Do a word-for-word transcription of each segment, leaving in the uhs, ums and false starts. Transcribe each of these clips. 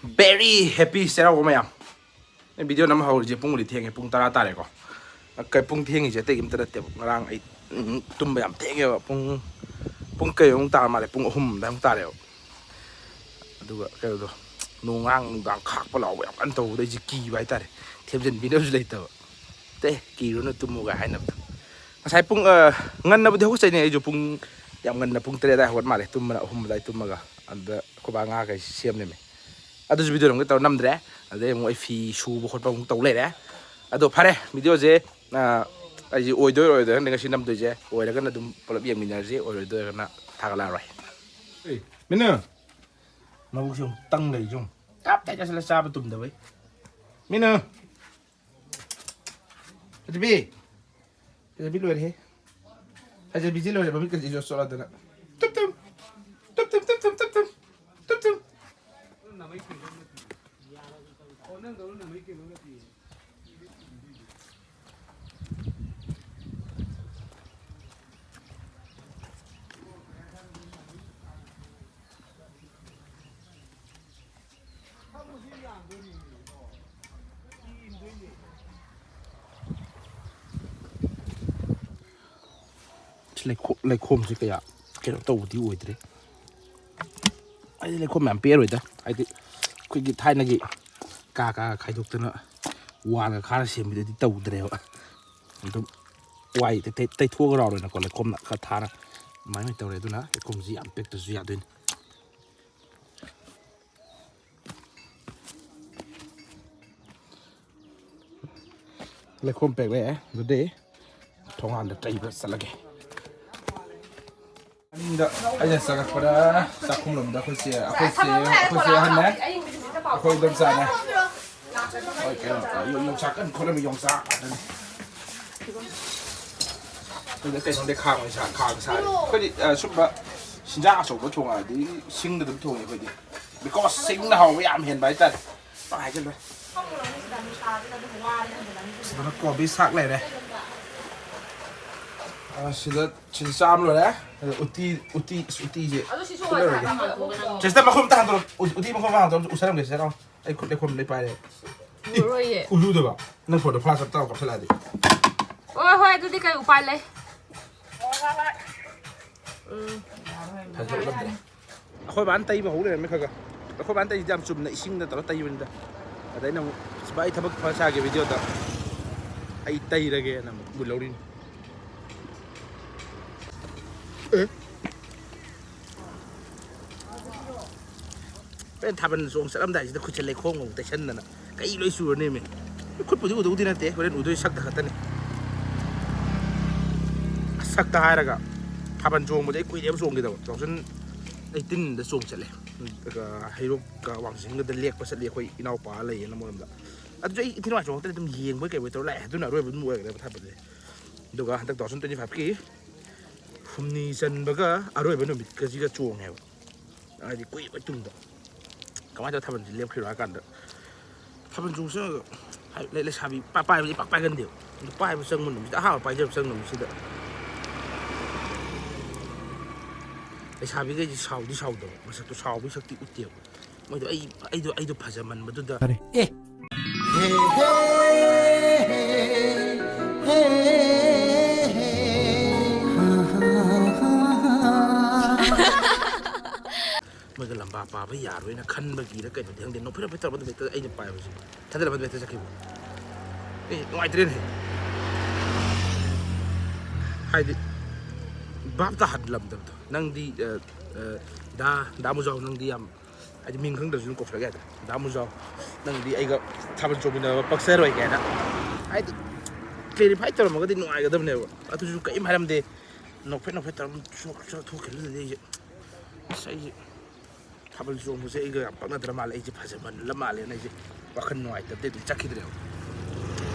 Very happy ꯆꯩꯔꯥꯎꯕ ꯃꯌꯥꯝ꯫ ꯑꯩ video ꯅꯝ ꯍꯧꯔꯤꯁꯦ ꯄꯨꯡꯕꯨꯗꯤ ꯊꯦꯡꯉꯦ, ꯄꯨꯡ ꯇꯔꯥ ꯇꯥꯔꯦꯀꯣ꯫ ꯑ, ꯀꯩ-, ꯄꯨꯡ ꯊꯦꯡꯉꯤꯁꯦ ꯑꯇꯩꯒꯤ ꯑꯝꯇ ꯅꯠꯇꯦꯕ꯫ ꯉꯔꯥꯡ ꯑꯩ, ꯎꯝ, ꯇꯨꯝꯕ ꯌꯥꯝ ꯊꯦꯡꯉꯦꯕ꯫ ꯄꯨꯡ, ꯄꯨꯡ ꯀꯩꯃꯨꯛ ꯇꯥꯔ ꯃꯥꯜꯂꯦ, ꯄꯨꯡ ꯑꯍꯨꯝ ꯑꯗꯥꯏꯃꯨꯛ ꯇꯥꯔꯦꯕ꯫ ꯑꯗꯨꯒ ꯀꯩꯅꯣꯗꯣ, ꯅꯣꯡ ꯉꯔꯥꯡ ꯅꯨꯡꯗꯥꯡ ꯈꯥꯛꯄ ꯂꯥꯎꯕ ꯌꯥꯝ ꯀꯟꯅ ꯇꯧꯕꯗ ꯑꯩꯁꯦ ꯀꯤꯕ ꯍꯥꯏꯇꯥꯔꯦ, ꯊꯦꯝꯖꯤꯟꯕꯤꯅꯕꯁꯨ ꯂꯩꯇꯕ꯫ "ꯇꯦ, ꯀꯤꯔꯨꯅꯨ, ꯇꯨꯝꯃꯨꯒ" ꯍꯥꯏꯅꯕꯗꯣ꯫ ꯉꯁꯥꯏ ꯄꯨꯡ, ꯑ, ꯉꯟꯅꯕꯨꯗꯤ ꯍꯧꯒꯠꯆꯩꯅꯦ ꯑꯩꯁꯨ, ꯄꯨꯡ ꯌꯥꯝ ꯉꯟꯅ, ꯄꯨꯡ ꯇꯔꯦꯠ ꯑꯗꯥꯏ ꯍꯧꯒꯠ ꯃꯥꯜꯂꯦ, ꯇꯨꯝꯕꯅ ꯑꯍꯨꯝ ꯑꯗꯥꯏ ꯇꯨꯝꯃꯒ꯫ ꯑꯗꯨꯗ ꯑꯩꯈꯣꯏ ꯕꯥ ꯉꯥ ꯀꯩ ꯁꯦꯝꯂꯝꯃꯦ꯫ ꯑꯗꯨꯁꯨ ꯚꯤꯗꯤꯑꯣ ꯑꯃꯨꯛ ꯇꯧꯔ ꯅꯝꯗ꯭ꯔꯦ꯫ ꯑꯗꯩ ꯑꯃꯨꯛ ꯑꯩ ꯐꯤ ꯁꯨꯕ ꯈꯣꯠꯄ ꯑꯃꯨꯛ ꯇꯧ ꯂꯩꯔꯦ꯫ ꯑꯗꯣ ꯐꯔꯦ, ꯚꯤꯗꯤꯑꯣꯁꯦ, ꯑ, ꯑꯩꯁꯦ ꯑꯣꯏꯗꯣꯏ ꯑꯣꯏꯔꯣꯏꯗꯣꯏ ꯈꯪꯗꯦ ꯉꯁꯤ ꯅꯝꯗꯣꯏꯁꯦ꯫ ꯑꯣꯏꯔꯒꯅ ꯑꯗꯨꯝ ꯄꯨꯂꯞ ꯌꯦꯡꯃꯤꯟꯅꯔꯁꯤ, ꯑꯣꯏꯔꯣꯏꯗꯣꯏꯔꯒꯅ ꯊꯥꯒꯠꯂꯛꯑꯔꯣꯏ꯫ ꯑꯦ, ꯃꯤꯅꯨ! ꯃꯕꯨꯛꯁꯦ ꯑꯃꯨꯛ ꯇꯪ ꯂꯩꯔꯤꯁꯦ ꯑꯃꯨꯛ꯫ ꯇꯞ ꯇꯥꯏ ꯆꯥꯁꯤꯜꯂ ꯆꯥꯕ ꯇꯨꯝꯗꯕꯩ꯫ ꯃꯤꯅꯨ! ꯐꯖꯕꯤ! ꯐꯖꯕꯤ ꯂꯣꯏꯔꯦꯍꯦ꯫ ꯐꯖꯕꯤꯁꯤ ꯂꯣꯏꯔꯦ, ꯃꯃꯤꯠꯀꯁꯤ ꯖꯣꯁ ꯆꯣꯠꯂꯗꯅ꯫ ꯇꯨꯞ ꯇꯨꯝ! ꯇꯨꯞ ꯇꯨꯝ, ꯇꯨꯞ ꯇꯨꯝ, ꯇꯨꯞ ꯇꯨꯝ! ꯇꯨꯞ ꯇꯨꯝ! ꯁꯤ ꯂꯩꯈꯣ-, ꯂꯩꯈꯣꯝꯁꯦ ꯀꯌꯥ ꯀꯩꯅꯣ ꯇꯧꯕꯗꯤ ꯑꯣꯏꯗ꯭ꯔꯦ꯫ ꯑꯩꯗꯤ ꯂꯩꯈꯣꯝ ꯌꯥꯝ ꯄꯦꯜꯂꯣꯏꯗ, ꯍꯥꯏꯗꯤ ꯑꯩꯈꯣꯏꯒꯤ ꯊꯥꯏꯅꯒꯤ ꯀꯥ ꯀꯥ ꯈꯥꯏꯗꯣꯛꯇꯅ ꯋꯥꯜꯒ ꯈꯥꯔ ꯁꯦꯝꯕꯤꯗꯨꯗꯤ ꯇꯧꯗ꯭ꯔꯦꯕ꯫ ꯑꯗꯨꯝ ꯋꯥꯏ ꯇꯩ-, ꯇꯩ-, ꯇꯩꯊꯣꯛꯑꯒ ꯔꯥꯎꯟ ꯑꯣꯏꯅꯀꯣ, ꯂꯩꯈꯣꯝꯅ ꯈꯔ ꯊꯥꯅ ꯑꯗꯨꯃꯥꯏꯅ ꯇꯧꯔꯦ꯫ ꯑꯗꯨꯅ ꯂꯩꯈꯣꯝꯁꯤ ꯌꯥꯝ ꯄꯦꯛꯇ꯭ꯔꯁꯨ ꯌꯥꯗꯣꯏꯅꯤ꯫ ꯂꯩꯈꯣꯝ ꯄꯦꯛꯂꯛꯑꯦ꯫ ꯑꯗꯨꯗꯤ ꯊꯣꯡꯒꯥꯟꯗ ꯇꯩꯕ ꯆꯠꯂꯒꯦ꯫ ꯑꯅꯤꯡꯗ ꯑꯩꯅ ꯆꯪꯉꯛꯄꯗ ꯆꯥꯛꯈꯨꯝꯂꯣꯝꯗ ꯑꯩꯈꯣꯏ ꯆꯦ, ꯑꯩꯈꯣꯏ ꯆꯦ, ꯑꯩꯈꯣꯏ ꯆꯦ ꯑꯍꯟꯅꯦ, ꯑꯩꯈꯣꯏ ꯏꯗꯣꯝꯆꯥꯅꯦ꯫ ꯍꯣꯏ, ꯀꯩꯅꯣ, ꯌꯣ-, ꯌꯣꯡꯆꯥꯛ ꯀꯟꯅ ꯈꯣꯠꯂꯝꯃꯤ, ꯌꯣꯡꯆꯥꯛ ꯉꯥꯛꯇꯅꯤ꯫ ꯑꯗꯨꯗ ꯀꯩꯅꯣꯗꯤ ꯈꯥꯡ ꯑꯣꯏꯅ ꯁꯥ-, ꯈꯥꯡ ꯁꯥꯔꯦ꯫ ꯑꯩꯈꯣꯏꯗꯤ, ꯑ, ꯁꯨꯝꯕ ꯆꯤꯟꯖꯥꯛ ꯑꯆꯧꯕ ꯊꯣꯡꯉꯛꯑꯗꯤ ꯁꯤꯡꯗ ꯑꯗꯨꯝ ꯊꯣꯡꯉꯦ ꯑꯩꯈꯣꯏꯗꯤ꯫ Because ꯁꯤꯡꯅ ꯍꯥꯎꯕ ꯌꯥꯝ ꯍꯦꯟꯕ ꯍꯥꯏꯇꯥꯔꯦ꯫ ꯄꯪꯍꯥꯏ ꯍꯥꯏꯖꯜꯂꯣꯏ꯫ ꯁꯤꯗꯅ ꯀꯣꯕꯤ ꯁꯥꯛ ꯂꯩꯔꯦ꯫ ꯑ, ꯁꯤꯗ ꯁꯤꯗ ꯆꯥ ꯑꯃ ꯂꯣꯏꯔꯦ꯫ ꯑꯗ ꯎꯇꯤ ꯎꯇꯤ ꯑꯁ, ꯎꯇꯤꯁꯦ ꯑꯗꯨ ꯁꯤꯁꯨ ꯐꯨꯠꯂꯔꯣꯏꯒꯦ꯫ ꯑꯣꯏ ꯊꯥꯡ ꯉꯥꯛꯇ ꯅꯪ ꯁꯤꯁꯇꯔ, ꯃꯈꯨꯝ ꯑꯝꯇ ꯍꯥꯡꯗꯣꯛꯑꯣ꯫ ꯎ- ꯎꯇꯤ ꯃꯈꯨꯝ ꯑꯝꯇ ꯍꯥꯡꯗꯣꯛꯑꯣ, ꯎꯁꯜꯂꯝꯒꯦ ꯁꯤꯁꯇꯔ꯫ ꯑꯩ ꯈꯨꯠ ꯂꯩꯈꯣꯝ ꯂꯣꯏ ꯄꯥꯏꯔꯦ꯫ ꯎꯔꯣꯏꯌꯦ꯫ ꯎꯔꯨꯗꯕ꯫ ꯅꯪ ꯐꯣꯟꯗꯣ ꯐ꯭ꯂꯥꯁ ꯑꯝꯇ ꯀꯥꯞꯁꯤꯜꯂꯛꯑꯗꯤ꯫ ꯍꯣꯏ ꯍꯣꯏ, ꯑꯗꯨꯗꯤ ꯀꯩ ꯎꯄꯥꯏ ꯂꯩ? ꯎꯝ꯫ ꯐꯖꯅ ꯎꯠꯂꯝꯗ꯭ꯔꯦ꯫ ꯑꯩꯈꯣꯏ ꯕꯥꯅ ꯇꯩꯕ ꯍꯧ ꯂꯩꯔꯝꯃꯦ ꯈꯔ ꯈꯔ꯫ ꯑꯩꯈꯣꯏ ꯕꯥꯅ ꯇꯩꯁꯤꯗꯤ ꯌꯥꯝ ꯆꯨꯝꯅ ꯏꯁꯤꯡꯗ ꯇꯧꯔ ꯇꯩꯕꯅꯤꯗ꯫ ꯑꯗ ꯑꯩꯅ ꯑꯃꯨꯛ, "ꯚꯥꯏ, ꯊꯕꯛ ꯐ ꯁꯥꯒꯦ ꯚꯤꯗꯤꯑꯣꯗ ꯑꯩ ꯇꯩꯔꯒꯦꯅ" ꯑꯃꯨꯛ ꯃꯨꯜꯍꯧꯔꯤꯅꯤ꯫ ꯑꯦ? ꯍꯣꯔꯦꯟ ꯊꯥꯕꯜ ꯆꯣꯡ ꯆꯠꯂꯝꯗꯥꯏꯁꯤꯗ ꯈꯨꯠꯁꯦ ꯂꯩꯈꯣꯝ ꯑꯃꯨꯛ ꯇꯩꯁꯟꯗꯅ ꯀꯩ ꯂꯣꯏ ꯆꯨꯔꯅꯦꯃꯤ꯫ ꯈꯨꯠꯄꯨꯗꯤ ꯎꯗꯧꯗꯤ ꯅꯠꯇꯦ, ꯍꯣꯔꯦꯟ ꯎꯗꯣꯏ ꯁꯛꯇ ꯈꯛꯇꯅꯤ꯫ ꯁꯛꯇ ꯍꯥꯏꯔꯒ ꯊꯥꯕꯜ ꯆꯣꯡꯕꯗꯤ ꯑꯩ ꯀꯨꯏꯔꯦꯕ ꯆꯣꯡꯈꯤꯗꯕ꯫ Two thousand eighteen ꯗ ꯆꯣꯡ ꯆꯠꯂꯦ꯫ ꯑꯗꯨꯒ ꯍꯩꯔꯣꯛꯀ ꯋꯥꯡꯖꯤꯡꯒꯗ ꯂꯦꯛꯄ ꯆꯠꯂꯤ ꯑꯩꯈꯣꯏ ꯏꯅꯥꯎꯄꯥ ꯂꯩꯌꯦꯅ ꯃꯣꯏꯔꯣꯝꯗ꯫ ꯑꯗꯨꯁꯨ ꯑꯩ ꯏꯊꯤ ꯅꯨꯡꯉꯥꯏ ꯆꯣꯡꯉꯛꯇ꯭ꯔꯦ, ꯑꯗꯨꯝ ꯌꯦꯡꯕꯣꯏ ꯀꯩꯕꯣꯏ ꯇꯧꯔ ꯂꯥꯛꯑꯦ꯫ ꯑꯗꯨꯅ ꯑꯔꯣꯏꯕ ꯑꯗꯨꯝ ꯑꯣꯏꯈ꯭ꯔꯦꯕ ꯊꯥꯕꯜꯁꯦ꯫ ꯑꯗꯨꯒ ꯍꯟꯗꯛ two thousand twenty five ꯀꯤ ꯍꯨꯝꯅꯤ ꯆꯟꯕꯒ ꯑꯔꯣꯏꯕ ꯅꯨꯃꯤꯠꯀꯁꯤꯒ ꯆꯣꯡꯉꯦꯕ꯫ ꯍꯥꯏꯗꯤ ꯀꯨꯏꯕ ꯇꯨꯡꯗ꯫ ꯀꯃꯥꯏꯅ ꯇꯧꯔ ꯊꯥꯕꯜꯁꯤ ꯂꯦꯞꯈ꯭ꯔꯤꯅꯣ ꯍꯥꯏ ꯀꯥꯟꯗ, ꯊꯥꯕꯜ ꯆꯣꯡ ꯆꯪꯉꯒ ꯍꯥꯏ-, ꯂꯩ-, ꯂꯩꯁꯥꯕꯤ ꯄꯥ-, ꯄꯥꯏꯕꯁꯦ ꯄꯥꯛ ꯄꯥꯏꯒꯟꯗꯦꯕ꯫ ꯑꯗꯨ ꯄꯥꯏꯕ ꯆꯪꯕ ꯅꯨꯃꯤꯠꯁꯤꯗ, ꯑꯍꯥꯟꯕ ꯄꯥꯏꯖꯕ ꯆꯪꯕ ꯅꯨꯃꯤꯠꯁꯤꯗ ꯂꯩꯁꯥꯕꯤꯈꯩꯁꯤ ꯁꯥꯎꯗꯤ ꯁꯥꯎꯗꯕ, ꯃꯁꯛꯇꯣ ꯁꯥꯎꯕꯒꯤ ꯁꯛꯇꯤ ꯎꯠꯇꯦꯕ꯫ ꯃꯣꯏꯗꯣ ꯑꯩ, ꯑꯩꯗꯣ, ꯑꯩꯗꯣ ꯐꯖꯃꯟꯕꯗꯨꯗ꯫ ꯐꯔꯦ꯫ ꯑꯦ! ꯃꯣꯏꯒ ꯂꯝꯕꯥ ꯄꯥꯕ ꯌꯥꯔꯣꯏꯅ ꯈꯟꯕꯒꯤꯔ ꯀꯩꯅꯣꯗꯤ ꯈꯪꯗꯦ, ꯅꯣꯛꯐꯦꯠ ꯅꯣꯛꯐꯦꯠ ꯇꯧꯔꯝꯕꯗ ꯍꯦꯛꯇ ꯑꯩꯅ ꯄꯥꯏꯕꯁꯦ ꯊꯥꯗꯔꯝꯕ ꯑꯗꯨꯝ ꯍꯦꯛꯇ ꯆꯠꯈꯤꯕ꯫ ꯑꯦ, ꯅꯨꯡꯉꯥꯏꯇ꯭ꯔꯦꯅꯦ꯫ ꯍꯥꯏꯗꯤ, ꯚꯥꯞ ꯇꯥꯍꯜꯂꯝꯗꯕꯗꯣ꯫ ꯅꯪꯗꯤ, ꯑ, ꯑ, ꯗꯥ, ꯗꯥ ꯃꯨꯖꯥꯎ, ꯅꯪꯗꯤ ꯌꯥꯝ, ꯍꯥꯏꯗꯤ, ꯃꯤꯡ ꯈꯪꯗ꯭ꯔꯁꯨ ꯑꯗꯨꯝ ꯀꯧꯁꯤꯜꯂꯛ ꯌꯥꯏꯗ꯫ ꯗꯥ ꯃꯨꯖꯥꯎ, ꯅꯪꯗꯤ ꯑꯩꯒ ꯊꯥꯕꯜ ꯆꯣꯡꯃꯤꯟꯅꯕ ꯄꯛꯆꯔꯣꯏ ꯀꯥꯏꯅ꯫ ꯍꯥꯏꯗꯤ, clarify ꯇꯧꯔꯝꯃꯒꯗꯤ ꯅꯨꯡꯉꯥꯏꯒꯗꯕꯅꯦꯕ꯫ ꯑꯗꯨꯁꯨ ꯀꯔꯤꯝ ꯍꯥꯏꯔꯝꯗꯦ꯫ ꯅꯣꯛꯐꯦꯠ ꯅꯣꯛꯐꯦꯠ ꯇꯧꯔ ꯆꯣꯛ ꯆꯣꯛ ꯊꯣꯛꯈꯤꯕꯗꯨꯗꯗꯤ ꯑꯩꯁꯦ, ꯑꯁ, ꯑꯩꯁꯦ ꯊꯥꯕꯜ ꯆꯣꯡꯕꯁꯦ ꯑꯩꯒ ꯌꯥꯝ ꯄꯛꯅꯗ꯭ꯔ ꯃꯥꯜꯂꯦ, ꯑꯩꯁꯦ ꯐꯖꯃꯜꯂ ꯃꯥꯜꯂꯦꯅ ꯑꯩꯁꯦ ꯋꯥꯈꯜ ꯅꯨꯡꯉꯥꯏꯇꯕꯗꯩ ꯑꯗꯨꯝ ꯆꯠꯈꯤꯗ꯭ꯔꯦꯕ꯫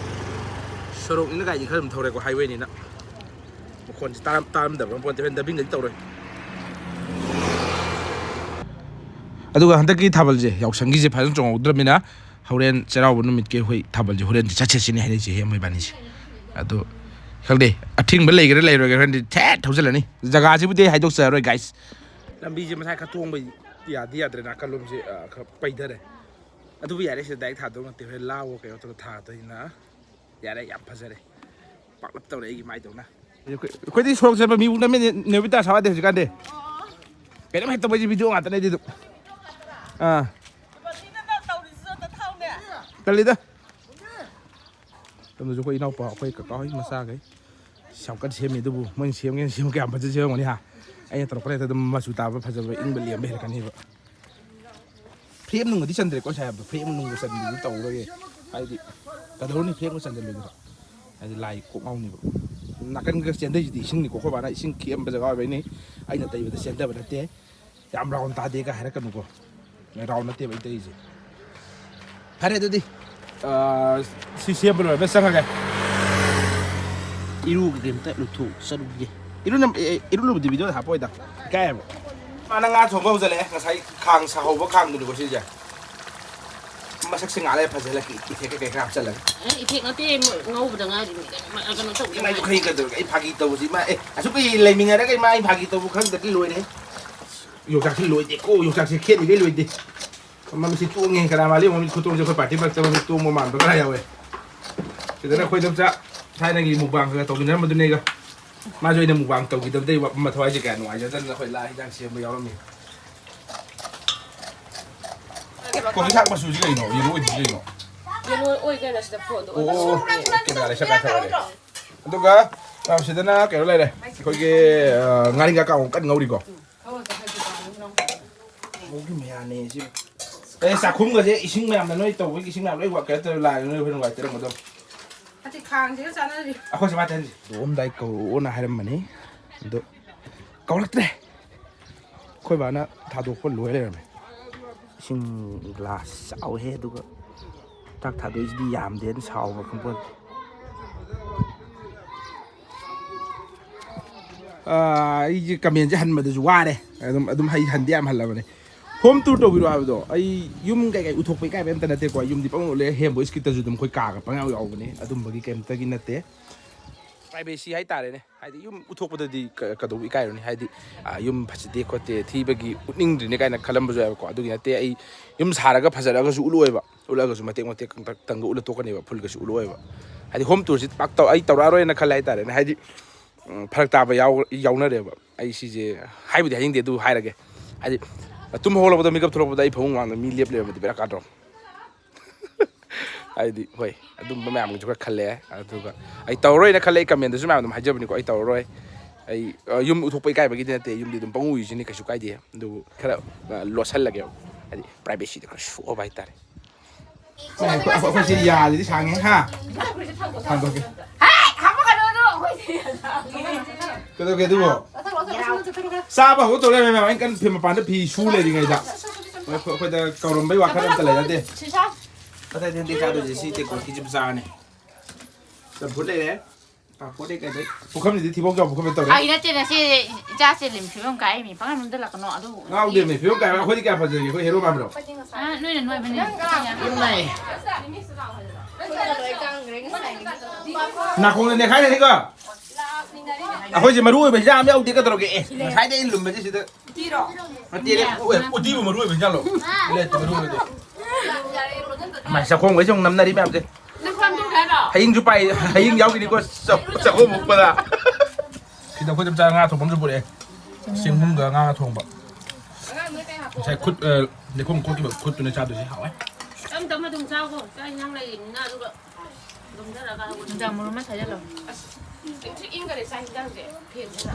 ꯁꯣꯔꯣꯛꯅꯤꯅ ꯒꯥꯔꯤꯗꯤ ꯈꯔ ꯑꯗꯨꯝ ꯊꯧꯔꯦꯀꯣ, highway ꯅꯤꯅ꯫ ꯃꯈꯣꯟꯁꯦ ꯇꯥꯔꯝ-, ꯇꯥꯔꯝꯗꯕ ꯄꯣꯠꯇꯦ, ꯍꯣꯔꯦꯟ dubbing ꯒꯗꯤ ꯇꯧꯔꯣꯏ꯫ ꯑꯗꯨꯒ ꯍꯟꯗꯛꯀꯤ ꯊꯥꯕꯜꯁꯦ ꯌꯥꯎꯁꯪꯒꯤꯁꯦ ꯐꯖꯅ ꯆꯣꯡꯍꯧꯗ꯭ꯔꯕꯅꯤꯅ, ꯍꯣꯔꯦꯟ ꯆꯩꯔꯥꯎꯕ ꯅꯨꯃꯤꯠꯀꯤ ꯑꯩꯈꯣꯏ ꯊꯥꯕꯜꯁꯦ ꯍꯣꯔꯦꯟꯁꯦ ꯆꯠꯁꯦ ꯁꯤꯅꯤ ꯍꯥꯏꯅꯩꯁꯦ ꯏꯌꯥꯝꯕ ꯏꯕꯥꯅꯤꯁꯦ꯫ ꯑꯗꯣ ꯈꯪꯗꯦ, ꯑꯊꯤꯡꯕ ꯂꯩꯒꯦꯔꯥ ꯂꯩꯔꯣꯏꯒꯦꯔꯥ ꯈꯪꯗꯦ, ꯊꯦꯠ ꯊꯧꯖꯤꯜꯂꯅꯤ꯫ ꯖꯒꯥꯁꯤꯕꯨꯗꯤ ꯑꯩ ꯍꯥꯏꯗꯣꯛꯆꯔꯔꯣꯏ, ꯒꯥꯏꯁ꯫ ꯂꯝꯕꯤꯁꯦ ꯃꯁꯥ ꯈꯔ ꯇꯣꯡꯕ ꯌꯥꯗꯤ ꯌꯥꯗ꯭ꯔꯦ, ꯅꯥꯀꯜꯂꯣꯝꯁꯦ, ꯑ, ꯈꯔ ꯄꯩꯊꯔꯦ꯫ ꯑꯗꯨꯕꯨ ꯌꯥꯔꯦ, ꯁꯤꯗ ꯗꯥꯏꯔꯦꯛ ꯊꯥꯗꯧ ꯅꯠꯇꯦ, ꯍꯣꯔꯦꯟ ꯂꯥꯎꯑꯣ ꯀꯩꯅꯣ ꯇꯧꯔꯒ ꯊꯥꯗꯣꯏꯅ꯫ ꯌꯥꯔꯦ, ꯌꯥꯝ ꯐꯖꯔꯦ, ꯄꯥꯛꯂꯞ ꯇꯧꯔꯦ ꯑꯩꯒꯤ ꯃꯥꯏꯗꯧꯅ꯫ ꯑꯩꯈꯣꯏ-, ꯑꯩꯈꯣꯏꯗꯤ ꯁꯣꯔꯣꯛ ꯆꯠꯄ ꯃꯤꯕꯨ ꯅꯝꯃꯦ, ꯅꯦꯕꯤꯇꯥ ꯁꯥꯗꯦ ꯍꯧꯖꯤꯛꯀꯥꯟꯗꯤ꯫ ꯀꯩꯅꯣꯝ ꯍꯦꯛ ꯇꯧꯕꯩꯁꯦ ꯚꯤꯗꯤꯑꯣ ꯉꯥꯛꯇꯅꯦ ꯑꯗꯨꯝ꯫ ꯑꯥ꯫ ꯇꯜꯂꯤꯗ꯫ ꯁꯣꯝꯗꯁꯨ ꯑꯩꯈꯣꯏ ꯏꯅꯥꯎꯄꯥ, ꯑꯩꯈꯣꯏ ꯀꯀꯥ ꯍꯣꯏ ꯃꯆꯥꯈꯩ ꯌꯥꯝ ꯀꯟꯅ ꯁꯦꯝꯃꯤ, ꯑꯗꯨꯕꯨ ꯃꯣꯏꯅ ꯁꯦꯝꯒꯦꯅ ꯁꯦꯝꯕ ꯀꯌꯥꯝ ꯐꯖꯅ ꯁꯦꯝꯃꯝꯒꯅꯤ ꯍꯥ? ꯑꯩꯅ ꯇꯧꯔꯛꯄꯗ ꯍꯦꯛꯇ ꯑꯗꯨꯝ ꯃꯆꯨ ꯇꯥꯕ, ꯐꯖꯕ, ꯏꯪꯕ, ꯂꯦꯝꯕ ꯍꯦꯜꯂꯛꯀꯅꯦꯕ꯫ ꯐ꯭ꯔꯦꯝ ꯅꯨꯡꯒꯗꯤ ꯆꯟꯗ꯭ꯔꯦꯀꯣ ꯉꯁꯥꯏ ꯍꯥꯏꯕꯗꯣ, ꯐ꯭ꯔꯦꯝ ꯅꯨꯡꯒ ꯆꯟꯕꯗꯨꯗꯤ ꯇꯧꯔꯔꯣꯏꯒꯦ꯫ ꯍꯥꯏꯗꯤ ꯀꯩꯗꯧꯔꯨꯅꯤ, ꯐ꯭ꯔꯦꯝꯒ ꯆꯟꯖꯜꯂꯨꯗꯅ? ꯍꯥꯏꯗꯤ ꯂꯥꯏ ꯀꯣꯛ ꯉꯥꯎꯅꯤꯕ꯫ ꯅꯥꯀꯟꯒ ꯆꯦꯟꯗꯩꯁꯤꯗꯤ ꯏꯁꯤꯡꯅꯤꯀꯣ, ꯑꯩꯈꯣꯏ ꯕꯥꯅ ꯏꯁꯤꯡ ꯈꯤꯛꯑꯝꯕ ꯖꯒꯥ ꯑꯣꯏꯕꯩꯅꯤ, ꯑꯩꯅ ꯇꯩꯕꯗ ꯆꯦꯟꯗꯕ ꯅꯠꯇꯦ꯫ ꯌꯥꯝ ꯔꯥꯎꯟ ꯇꯥꯗꯦꯒ ꯍꯥꯏꯔꯛꯀꯅꯨꯀꯣ, ꯔꯥꯎꯟ ꯅꯠꯇꯦꯕ ꯑꯩ ꯇꯩꯔꯤꯁꯦ꯫ ꯐꯔꯦ ꯑꯗꯨꯗꯤ, ꯑꯥ, ꯁꯤ ꯁꯦꯝꯕ ꯂꯣꯏꯔꯒ ꯆꯪꯉꯒꯦ꯫ ꯏꯔꯨꯒ ꯀꯩꯝꯇ ꯂꯨꯊꯣꯛꯆꯔꯨꯒꯦ꯫ ꯏꯔꯨꯅ-, ꯑꯦ, ꯑꯦ, ꯏꯔꯨ ꯂꯨꯕꯗꯤ ꯚꯤꯗꯤꯑꯣꯗ ꯍꯥꯞꯄꯣꯏꯗ, ꯏꯀꯥꯏꯌꯦꯕ꯫ ꯃꯥꯅ ꯉꯥ ꯊꯣꯡꯕ ꯍꯧꯖꯤꯜꯂꯛꯑꯦ, ꯉꯁꯥꯏ ꯈꯥꯡ ꯁꯥꯍꯧꯕ ꯈꯥꯡꯗꯨꯅꯤꯀꯣ ꯁꯤꯁꯦ꯫ ꯃꯁꯛꯁꯦ ꯉꯥꯜꯂꯦ, ꯐꯖꯍꯜꯂꯛꯀꯦ, ꯏꯐꯦꯛ ꯀꯩꯀꯩ ꯈꯔ ꯍꯥꯞꯆꯜꯂꯒ꯫ ꯑꯦ, ꯏꯐꯦꯛ ꯅꯠꯇꯦ, ꯃ-, ꯉꯧꯕꯗ ꯉꯥꯏꯔꯤꯕꯅꯤ ꯀꯩꯅꯣ꯫ ꯃ-, ꯀꯩꯅꯣ ꯇꯧꯕꯗ ꯏꯃꯥꯏꯗꯨ ꯉꯥꯏꯔꯤ꯫ ꯈꯩ ꯀꯩꯗꯧꯔꯒꯦ? ꯑꯩ ꯐꯥꯒꯤ ꯇꯧꯕꯁꯤ ꯏꯃꯥ, ꯑꯦ, ꯑꯁꯨꯛ ꯀꯨꯏ ꯂꯩꯃꯤꯟꯅꯔꯒ ꯏꯃꯥ ꯑꯩ ꯐꯥꯒꯤ ꯇꯧꯕ ꯈꯪꯗ꯭ꯔꯗꯤ ꯂꯣꯏꯔꯦ꯫ ꯌꯣꯡꯆꯥꯛꯁꯦ ꯂꯣꯏꯗꯦꯀꯣ, ꯌꯣꯡꯆꯥꯛꯁꯦ ꯈꯦꯠꯂꯤꯈꯩ ꯂꯣꯏꯗꯦ꯫ ꯃꯃꯤꯠꯁꯦ ꯇꯣꯡꯉꯦ, ꯀꯅꯥ ꯃꯥꯜꯂꯤ? ꯃꯃꯤꯠ ꯈꯨꯇꯣꯡꯁꯦ ꯑꯩꯈꯣꯏ ꯄꯥꯔꯇꯤ ꯃꯔꯛꯇ ꯃꯃꯤꯠ ꯇꯣꯡꯕ ꯃꯥꯟꯕ ꯈꯔ ꯌꯥꯎꯋꯦ꯫ ꯁꯤꯗꯅ ꯑꯩꯈꯣꯏ ꯏꯗꯣꯝꯆꯥ ꯊꯥꯏꯅꯒꯤ ꯃꯨꯛꯕꯥꯡꯒ ꯇꯧꯃꯤꯟꯅꯔꯝꯕꯗꯨꯅꯦꯒ꯫ ꯃꯥꯁꯨ ꯑꯩꯅ ꯃꯨꯛꯕꯥꯡ ꯇꯧꯈꯤꯗꯕꯗꯩ ꯋꯥ-, ꯃꯊꯋꯥꯏꯁꯦ ꯀꯌꯥ ꯅꯨꯡꯉꯥꯏꯖꯗꯗꯅ ꯑꯩꯈꯣꯏ ꯂꯥ ꯍꯤꯟꯖꯥꯡ ꯁꯦꯝꯕ ꯌꯥꯎꯔꯝꯃꯤ꯫ ꯀꯣꯕꯤ ꯊꯥꯛ ꯃꯆꯨꯁꯤ ꯀꯩꯅꯣ? ꯌꯦꯂꯣ ꯑꯣꯏꯗ꯭ꯔꯤꯁꯤ ꯀꯩꯅꯣ? ꯌꯦꯂꯣ ꯑꯣꯏ ꯀꯩꯅꯣ, ꯁꯤꯗ ꯐꯣꯟꯗꯣ ꯑꯣ, ꯑꯣꯏꯕ꯫ ꯑꯣ, ꯑꯣ, ꯀꯦꯃꯦꯔꯥ ꯂꯩꯁꯛ ꯀꯥꯏ ꯊꯧꯔꯦ꯫ ꯑꯗꯨꯒ, ꯑ, ꯁꯤꯗꯅ ꯀꯩꯅꯣ ꯂꯩꯔꯦ, ꯑꯩꯈꯣꯏꯒꯤ, ꯑ, ꯉꯥꯔꯤꯡꯈꯥ ꯀꯥꯡꯉꯧ ꯀꯟꯅ ꯉꯧꯔꯤꯀꯣ꯫ ꯉꯧꯒꯤ ꯃꯌꯥꯅꯦ ꯁꯤ꯫ ꯑꯦ, ꯆꯥꯛꯈꯨꯝꯒꯁꯦ ꯏꯁꯤꯡ ꯃꯌꯥꯝꯅ ꯅꯣꯏ ꯇꯧꯕꯒꯤ ꯏꯁꯤꯡ ꯃꯌꯥꯝ ꯂꯣꯏ ꯋꯥ-, ꯀꯩꯅꯣ ꯇꯧꯔ ꯂꯥꯛꯑꯦ, ꯅꯣꯏ ꯍꯣꯔꯦꯟ ꯋꯥꯏ ꯇꯩꯔꯝꯒꯗꯧꯅꯤ꯫ ꯑꯁꯤ ꯈꯥꯡꯁꯤꯒ ꯆꯥꯟꯅꯗ꯭ꯔꯤ꯫ ꯑꯩꯈꯣꯏ ꯁꯨꯃꯥꯏꯅ ꯇꯧꯍꯟꯁꯤ꯫ ꯇꯣꯛꯑꯝꯗꯥꯏ ꯀꯧꯔꯛꯑꯣꯅ ꯍꯥꯏꯔꯝꯕꯅꯤ, ꯑꯗꯣ ꯀꯧꯔꯛꯇ꯭ꯔꯦ꯫ ꯑꯩꯈꯣꯏ ꯕꯥꯅ ꯊꯥꯗꯣꯛꯄ ꯂꯣꯏ ꯂꯩꯔꯝꯃꯦ꯫ ꯏꯁꯤꯡ ꯒ꯭ꯂꯥꯁ ꯆꯥꯎꯋꯦ, ꯑꯗꯨꯒ ꯆꯥꯛ ꯊꯥꯗꯣꯛꯏꯁꯤꯗꯤ ꯌꯥꯝꯗꯦꯅ ꯁꯥꯎꯕ꯭ꯔꯥ ꯈꯪꯄꯣꯟꯇꯦ꯫ ꯑꯥ, ꯑꯩꯁꯦ ꯀꯃꯦꯟꯁꯦ ꯍꯟꯕꯗꯁꯨ ꯋꯥꯔꯦ꯫ ꯑꯗꯨꯝ, ꯑꯗꯨꯝ ꯍꯩ ꯍꯟꯗꯤ ꯌꯥꯝ ꯍꯜꯂꯕꯅꯦ꯫ ꯍꯣꯝ ꯇꯨꯔ ꯇꯧꯕꯤꯔꯣ ꯍꯥꯏꯕꯗꯣ, ꯑꯩ ꯌꯨꯝ ꯀꯩꯀꯩ ꯎꯊꯣꯛꯄ ꯏꯀꯥꯏꯕ ꯑꯝꯇ ꯅꯠꯇꯦꯀꯣ꯫ ꯌꯨꯝꯗꯤ ꯄꯪꯂꯣꯜ ꯂꯩ, ꯍꯦꯝꯕꯣꯏ ꯁ꯭ꯀꯤꯠꯇꯁꯨ ꯑꯗꯨꯝ ꯑꯩꯈꯣꯏ ꯀꯥꯒ ꯄꯪꯌꯥꯎ ꯌꯥꯎꯕꯅꯦ꯫ ꯑꯗꯨꯝꯕꯒꯤ ꯀꯩꯝꯇꯒꯤ ꯅꯠꯇꯦ꯫ ꯄ꯭ꯔꯥꯏꯚꯦꯁꯤ ꯍꯥꯏꯇꯥꯔꯦꯅꯦ꯫ ꯍꯥꯏꯗꯤ ꯌꯨꯝ ꯎꯠꯊꯣꯛꯄꯗꯗꯤ ꯀ- ꯀꯗꯧꯕ ꯏꯀꯥꯏꯔꯨꯅꯤ? ꯍꯥꯏꯗꯤ, ꯑ, ꯌꯨꯝ ꯐꯖꯗꯦ ꯈꯣꯠꯇꯦ, ꯊꯤꯕꯒꯤ ꯎꯠꯅꯤꯡꯗ꯭ꯔꯤꯅꯦ ꯀꯥꯏꯅ ꯈꯜꯂꯝꯕꯁꯨ ꯌꯥꯏꯕꯀꯣ꯫ ꯑꯗꯨꯒꯤ ꯅꯠꯇꯦ, ꯑꯩ ꯌꯨꯝ ꯁꯥꯔꯒ ꯐꯖꯔꯒꯁꯨ ꯎꯠꯂꯣꯏꯕ, ꯎꯠꯂꯒꯁꯨ ꯃꯇꯦꯛ ꯃꯇꯦꯛ ꯈꯛꯇꯪꯒ ꯎꯠꯂ ꯇꯣꯛꯀꯅꯦꯕ, ꯐꯨꯜꯒꯁꯨ ꯎꯠꯂꯣꯏꯕ꯫ ꯍꯥꯏꯗꯤ ꯍꯣꯝ ꯇꯨꯔꯁꯤ ꯄꯥꯛ ꯇꯧ- ꯑꯩ ꯇꯧꯔꯛꯑꯔꯣꯏꯅ ꯈꯜꯂꯦ ꯍꯥꯏꯇꯥꯔꯦꯅꯦ꯫ ꯍꯥꯏꯗꯤ, ꯎꯝ, ꯐꯔꯛ ꯇꯥꯕ ꯌꯥꯎ- ꯌꯥꯎꯅꯔꯦꯕ꯫ ꯑꯩ ꯁꯤꯁꯦ ꯍꯥꯏꯕꯨꯗꯤ ꯍꯥꯏꯅꯤꯡꯗꯦ, ꯑꯗꯨ ꯍꯥꯏꯔꯒꯦ꯫ ꯍꯥꯏꯗꯤ, ꯇꯨꯝ ꯍꯧꯒꯠꯂꯛꯄꯗ, ꯃꯤꯀꯞ ꯊꯣꯛꯂꯛꯄꯗ ꯑꯩ ꯐꯃꯨꯡ ꯃꯃꯥꯡꯗ ꯃꯤ ꯂꯦꯞ ꯂꯩꯔꯝꯃꯗꯤ ꯕꯦꯔꯥ ꯀꯥꯗ꯭ꯔꯣ? ꯍꯥꯏꯗꯤ, ꯍꯣꯏ, ꯑꯗꯨꯝꯕ ꯃꯌꯥꯝꯒꯤꯁꯨ ꯈꯔ ꯈꯜꯂꯦ꯫ ꯑꯗꯨꯒ ꯑꯩ ꯇꯧꯔꯔꯣꯏꯅ ꯈꯜꯂꯦ, ꯑꯩ ꯀꯃꯦꯟꯗꯁꯨ ꯃꯌꯥꯝ ꯑꯗꯨꯝ ꯍꯥꯏꯖꯕꯅꯤꯀꯣ, ꯑꯩ ꯇꯧꯔꯔꯣꯏ꯫ ꯑꯩ, ꯑ, ꯌꯨꯝ ꯎꯠꯊꯣꯛꯄ ꯏꯀꯥꯏꯕꯒꯤꯗꯤ ꯅꯠꯇꯦ, ꯌꯨꯝꯗꯤ ꯑꯗꯨꯝ ꯄꯪꯎ ꯎꯏꯁꯤꯅꯤ, ꯀꯩꯁꯨ ꯀꯥꯏꯗꯦ꯫ ꯑꯗꯨꯕꯨ ꯈꯔ, ꯑ, ꯂꯣꯠꯁꯜꯂꯒꯦꯕ, ꯍꯥꯏꯗꯤ ꯄ꯭ꯔꯥꯏꯚꯦꯁꯤꯗꯣ ꯈꯔ ꯁꯣꯛꯑꯕ ꯍꯥꯏꯇꯥꯔꯦ꯫ ꯑꯩꯈꯣꯏ, ꯑꯩꯈꯣꯏ, ꯑꯩꯈꯣꯏꯁꯤ ꯌꯥꯁꯤꯗꯤ ꯁꯥꯡꯉꯦ, ꯍꯥ? ꯊꯥꯡꯗꯣꯛꯀꯦ꯫ ꯀꯩꯗꯧꯒꯦ ꯑꯗꯨꯕꯣ? ꯆꯥꯕ ꯍꯧꯒꯠꯇꯧꯔꯦ, ꯃꯌꯥꯝ꯫ ꯑꯩꯅ ꯀꯟꯅ ꯐꯤ ꯃꯄꯥꯟꯗ ꯐꯤ ꯁꯨ ꯂꯩꯔꯤꯉꯩꯗ꯫ ꯑꯩꯈꯣꯏ, ꯑꯩꯈꯣꯏꯗ ꯀꯧꯔꯝꯕꯩ ꯋꯥꯈꯜ ꯑꯝꯇ ꯂꯩꯅꯗꯦ꯫ ꯑꯇꯩ ꯑꯇꯩ ꯆꯥꯗꯣꯏꯁꯦ ꯁꯤ ꯇꯦꯡꯀꯣꯠꯀꯤꯁꯤ ꯆꯥꯔꯅꯤ꯫ ꯆꯝꯐꯨꯠ ꯂꯩꯔꯦ, ꯄꯥꯐꯣꯔ ꯂꯩ, ꯀꯩꯗꯩ꯫ ꯄꯨꯈꯝꯁꯤꯗꯤ ꯊꯤꯕꯣꯡ ꯆꯥꯎꯕ ꯄꯨꯈꯝꯗ ꯇꯧꯔꯦ꯫ ꯑꯩ ꯅꯠꯇꯦ, ꯅꯆꯦ ꯏꯆꯥ ꯆꯦꯜꯂꯤꯕ ꯐꯤꯕꯝ ꯀꯥꯏ ꯃꯤ ꯄꯪꯍꯟ ꯍꯟꯖꯜꯂꯛꯀꯅꯣ꯫ ꯑꯗꯨ ꯉꯥꯎꯗꯦꯃꯤ, ꯐꯤꯕꯝ ꯀꯥꯏ꯫ ꯑꯩꯈꯣꯏꯗꯤ ꯀꯌꯥ ꯐꯖꯒꯦ? ꯑꯩꯈꯣꯏ ꯍꯦꯔꯣ ꯃꯥꯟꯕ꯭ꯔꯣ? ꯑꯥ, ꯅꯣꯏꯅ ꯅꯣꯏꯕꯅꯦ꯫ ꯏꯃꯥꯏ꯫ ꯅꯥꯀꯣꯡꯗ ꯅꯦꯈꯥꯏꯔꯅꯤꯀꯣ꯫ ꯑꯩꯈꯣꯏꯁꯦ ꯃꯔꯨ ꯑꯣꯏꯕ ꯍꯤꯟꯖꯥꯡ ꯑꯃ ꯌꯥꯎꯗꯦ ꯀꯩꯗꯧꯔꯒꯦ? ꯑꯦ, ꯉꯁꯥꯏꯗꯩ ꯑꯩꯅ ꯂꯨꯝꯕꯁꯦ ꯁꯤꯗ꯫ ꯅꯠꯇꯦꯅꯦ, ꯎ-, ꯎꯇꯤꯕꯨ ꯃꯔꯨ ꯑꯣꯏꯕ ꯍꯤꯟꯖꯥꯡꯂꯣ? ꯂꯩꯇꯦ, ꯃꯔꯨ ꯑꯣꯏꯕꯗꯤ꯫ ꯃꯥꯏ ꯆꯥꯛꯈꯣꯡꯈꯩꯁꯦ ꯑꯃꯨꯛ ꯅꯝꯅꯔꯤ ꯃꯌꯥꯝꯁꯦ꯫ ꯍꯌꯤꯡꯁꯨ ꯄꯥꯏ, ꯍꯌꯤꯡ ꯌꯥꯎꯈꯤꯅꯤꯀꯣ, ꯆꯥꯛ-, ꯆꯥꯛꯈꯣꯡ ꯃꯨꯛꯄꯗ꯫ ꯁꯤꯗ ꯑꯩꯈꯣꯏ ꯆꯞ ꯆꯥꯅ ꯉꯥ ꯊꯣꯡꯕ ꯑꯃꯁꯨ ꯄꯨꯔꯛꯑꯦ꯫ ꯆꯦꯡꯒꯨꯝꯒ ꯉꯥ ꯊꯣꯡꯕ꯫ ꯉꯁꯥꯏ ꯈꯨꯠ, ꯑ, ꯂꯩꯈꯣꯝ ꯈꯣꯠꯈꯤꯕ ꯈꯨꯠꯇꯨꯅ ꯆꯥꯗꯣꯏꯁꯦ ꯍꯥꯎꯋꯦ꯫ ꯇꯞ ꯇꯞꯅ ꯑꯗꯨꯝ ꯆꯥꯎꯀꯣ, ꯆꯥꯛ ꯏꯟꯁꯥꯡ ꯂꯩꯔꯤꯕꯅꯤꯅ, ꯑꯗꯨꯒ ꯂꯣꯝꯊꯔꯒ ꯍꯧꯒꯠꯂꯣ꯫ ꯅꯨꯡꯗꯥꯡ ꯃꯔꯨ ꯑꯃ ꯁꯥꯏꯖꯜꯂꯣ꯫ ꯑꯁ, ꯏꯪꯁꯨ ꯏꯪꯈꯔꯦ ꯆꯥꯛ ꯏꯟꯁꯥꯡꯁꯦ, ꯐꯦꯟꯁꯤꯅ꯫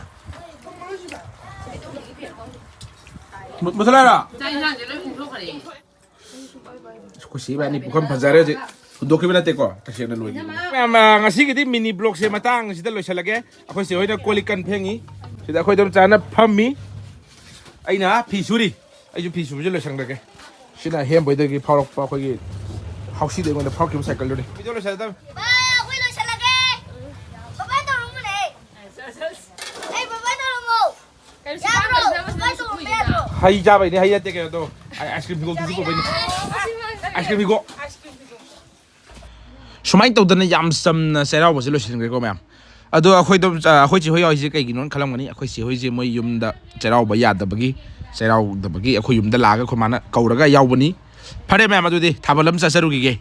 ꯑꯩ ꯇꯨꯝꯕꯒꯤ ꯐꯦꯟ ꯈꯪꯗꯦ꯫ ꯃꯨ-, ꯃꯨꯊꯠꯂꯛꯑꯔꯣ? ꯆꯥꯛ ꯏꯟꯁꯥꯡꯁꯦ ꯂꯣꯏ ꯏꯪꯊꯣꯛꯈ꯭ꯔꯦ꯫ ꯑꯩꯈꯣꯏ ꯁꯤ ꯏꯕꯥꯅꯤ ꯄꯨꯈꯝ ꯐꯖꯔꯦ ꯍꯧꯖꯤꯛ꯫ ꯍꯨꯟꯗꯣꯛꯈꯤꯕ ꯅꯠꯇꯦꯀꯣ, ꯇꯁꯦꯡꯅ ꯂꯣꯏꯈꯤꯕꯅꯤ꯫ ꯃꯌꯥꯝ, ꯑ, ꯉꯁꯤꯒꯤꯗꯤ ꯃꯤꯅꯤ ꯕ꯭ꯂꯣꯛꯁꯦ ꯃꯇꯥꯡꯁꯤꯗ ꯂꯣꯏꯁꯤꯜꯂꯒꯦ꯫ ꯑꯩꯈꯣꯏ ꯆꯦ ꯍꯣꯏꯅ ꯀꯣꯜ ꯂꯤꯛ ꯀꯟ ꯐꯦꯡꯉꯤ꯫ ꯁꯤꯗ ꯑꯩꯈꯣꯏ ꯏꯗꯣꯝꯆꯥꯅ ꯐꯝꯃꯤ꯫ ꯑꯩꯅ ꯐꯤ ꯁꯨꯔꯤ꯫ ꯑꯩꯁꯨ ꯐꯤ ꯁꯨꯕꯁꯦ ꯂꯣꯏꯁꯤꯟꯈ꯭ꯔꯒꯦ꯫ ꯁꯤꯅ ꯍꯦꯝꯕꯣꯏꯗꯒꯤ ꯐꯥꯎꯔꯛꯄ ꯑꯩꯈꯣꯏꯒꯤ ꯍꯥꯎꯁꯤꯗ ꯑꯩꯉꯣꯟꯗ ꯐꯥꯎꯔꯛꯈꯤꯕ ꯁꯥꯏꯀꯜꯗꯨꯅꯤ꯫ ꯚꯤꯗꯤꯑꯣ ꯂꯣꯏꯁꯤꯜꯂꯗꯕꯅꯤ꯫ ꯕꯥ, ꯑꯩꯈꯣꯏ ꯂꯣꯏꯁꯤꯜꯂꯒꯦ꯫ ꯕꯕꯥ ꯇꯧꯔꯝꯃꯨꯅꯦ꯫ ꯑꯩ ꯕꯕꯥ ꯇꯧꯔꯝꯃꯣ꯫ ꯌꯥꯕ꯭ꯔꯣ? ꯕꯕꯥ ꯇꯧꯔꯝꯕ ꯌꯥꯗ꯭ꯔꯣ? ꯍꯩ ꯆꯥꯕꯩꯅꯦ, ꯍꯩ ꯅꯠꯇꯦ ꯀꯩꯅꯣꯗꯣ꯫ ꯑꯥꯏ-, ꯑꯥꯏꯁ ꯀ꯭ꯔꯤꯝ ꯐꯤꯒꯣꯛꯇꯨꯁꯨ ꯄꯨꯕꯩꯅꯦ꯫ ꯑꯥꯏꯁ ꯀ꯭ꯔꯤꯝ ꯐꯤꯒꯣꯛ꯫ ꯁꯨꯃꯥꯏꯅ ꯇꯧꯗꯅ ꯌꯥꯝ ꯆꯝꯅ ꯆꯩꯔꯥꯎꯕꯁꯦ ꯂꯣꯏꯁꯤꯟꯈ꯭ꯔꯦꯀꯣ ꯃꯌꯥꯝ꯫ ꯑꯗꯣ ꯑꯩꯈꯣꯏꯗꯣ, ꯑ, ꯑꯩꯈꯣꯏ ꯆꯦ ꯍꯣꯏ ꯌꯥꯎꯔꯤꯁꯦ ꯀꯩꯒꯤꯅꯣꯅ ꯈꯜꯂꯝꯒꯅꯤ꯫ ꯑꯩꯈꯣꯏ ꯆꯦ ꯍꯣꯏꯁꯦ ꯃꯣꯏ ꯌꯨꯝꯗ ꯆꯩꯔꯥꯎꯕ ꯌꯥꯗꯕꯒꯤ, ꯆꯩꯔꯥꯎꯗꯕꯒꯤ ꯑꯩꯈꯣꯏ ꯌꯨꯝꯗ ꯂꯥꯛꯑꯒ ꯑꯩꯈꯣꯏ ꯃꯥꯅ ꯀꯧꯔꯒ ꯌꯥꯎꯕꯅꯤ꯫ ꯐꯔꯦ ꯃꯌꯥꯝ, ꯑꯗꯨꯗꯤ ꯊꯥꯕꯜ ꯑꯃ ꯆꯠꯆꯔꯨꯈꯤꯒꯦ꯫